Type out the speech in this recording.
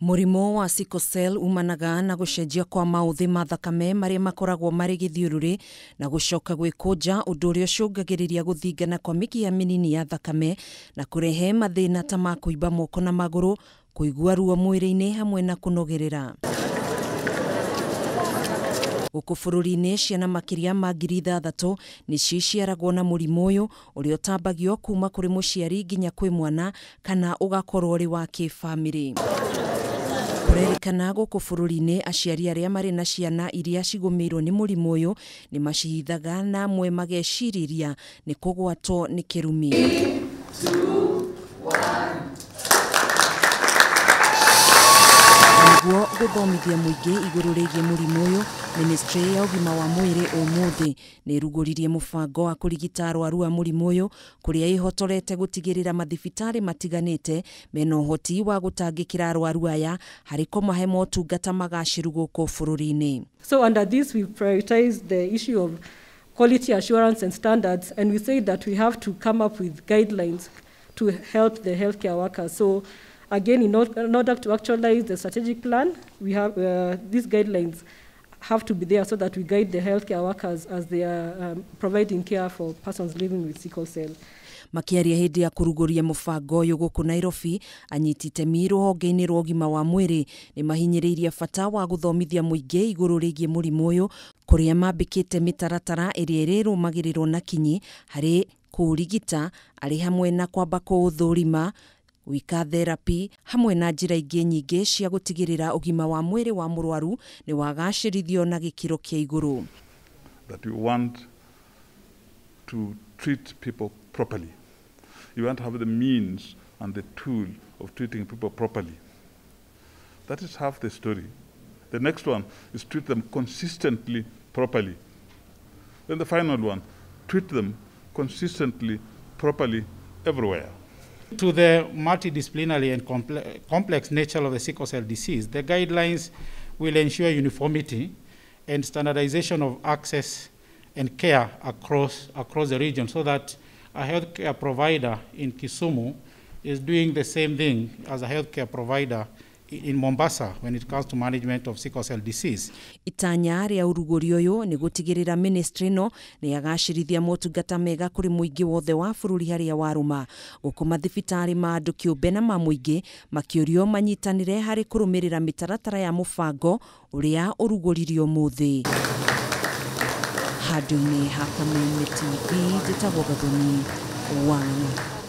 Mũrimũ wa sickle cell umanaga na gũcenjia kwa maũthĩ ma thakame marĩa makoragwo marĩ gĩthiũrũrĩ na gũcoka gwĩkũnja, ũndũ ũrĩa ũcũngagĩrĩria gũthingana kwa mĩkiha mĩnini ya thakame na kũrehe mathĩna ta ma kũimba moko na magũrũ, kũigua ruo mwĩrĩ-inĩ hamwe na kũnogerera. Gũkũ bũrũri-inĩ ciana makĩria ma 6,000 nĩcio iciaragwo na mũrimũ ũyũ ũrĩa ũtambagio kuma kũrĩ mũciari nginya kwĩ mwana kana ũgakorwo ũrĩ wa kĩbamĩrĩ. Kũrerĩkana gũkũ bũrũri-inĩ aciari arĩa marĩ na ciana iria cigũmĩirwo nĩ mũrimũ ũyũ nĩ macihithaga na amwe magecirĩria nĩ kũgwatwo nĩ kĩrumi. 3, 2, 1. Nĩguo gũthomithia mũingĩ igũrũ rĩgiĩ mũrimũ ũyũ, Ministry ya ũgima wa mwĩrĩ ũmũthĩ nĩ ĩrugũririe mũbango wa kũrigita arwaru a mũrimũ ũyũ kũrĩa ĩhotorete gũtigĩrĩra mathibitarĩ matiganĩte mena ũhoti wa gũtangĩkĩra arwaru aya harĩ kũmahe motungata magacĩru gũkũ bũrũri-inĩ. So under this we prioritize the issue of quality assurance and standards, and we say that we have to come up with guidelines to help the healthcare workers. So again, in order to actualize the strategic plan, we have these guidelines have to be there so that we guide the healthcare workers as they are providing care for persons living with sickle cell. Makiaria hĩndĩ ya kũrugũria mũbango ũyũ gũkũ Nairobi, anyiti itemi rũhonge-inĩ rwa ũgima wa mwĩrĩ nĩ mahinyĩrĩirie bata wa gũthomithia mũingĩ igũrũ rĩgiĩ mũrimũ ũyũ, kũrĩa mambĩkĩte mĩtaratara ĩrĩa ĩrĩrũmagĩrĩrwo na kinyi harĩ kũũrigita arĩ hamwe na kwamba kũũthũrima, gwĩka therapy hamwe na njĩra ingĩ nyingĩ cia gũtigĩrĩra ũgima wa mwĩrĩ wa mũrwaru nĩ wagacĩrithio na gĩkĩro kĩa igũrũ. That we want to treat people properly. You want to have the means and the tool of treating people properly. That is half the story. The next one is treat them consistently properly. Then the final one, treat them consistently properly everywhere. To the multidisciplinary and complex nature of the sickle cell disease, the guidelines will ensure uniformity and standardization of access and care across the region, so that a healthcare provider in Kisumu is doing the same thing as a healthcare provider in Mombasa when it comes to management of sickle cell disease. Itanya rĩa ũrugũri ũyũ nĩ gũtigĩrĩra ministry ĩno nĩ yagacĩrithia motungata mega kũrĩ mũingĩ wothe wa bũrũri harĩa warũma. Gũkũ mathibitarĩ ma andũ kĩũmbe na ma mũingĩ makĩũrio manyitanĩre harĩ kũrũmĩrĩra mĩtaratara ya mũbango ũrĩa ũrugũririo ũmũthĩ. Handũ-inĩ ha Kameme TV, njĩtagwo Gathoni Wang'ang'a.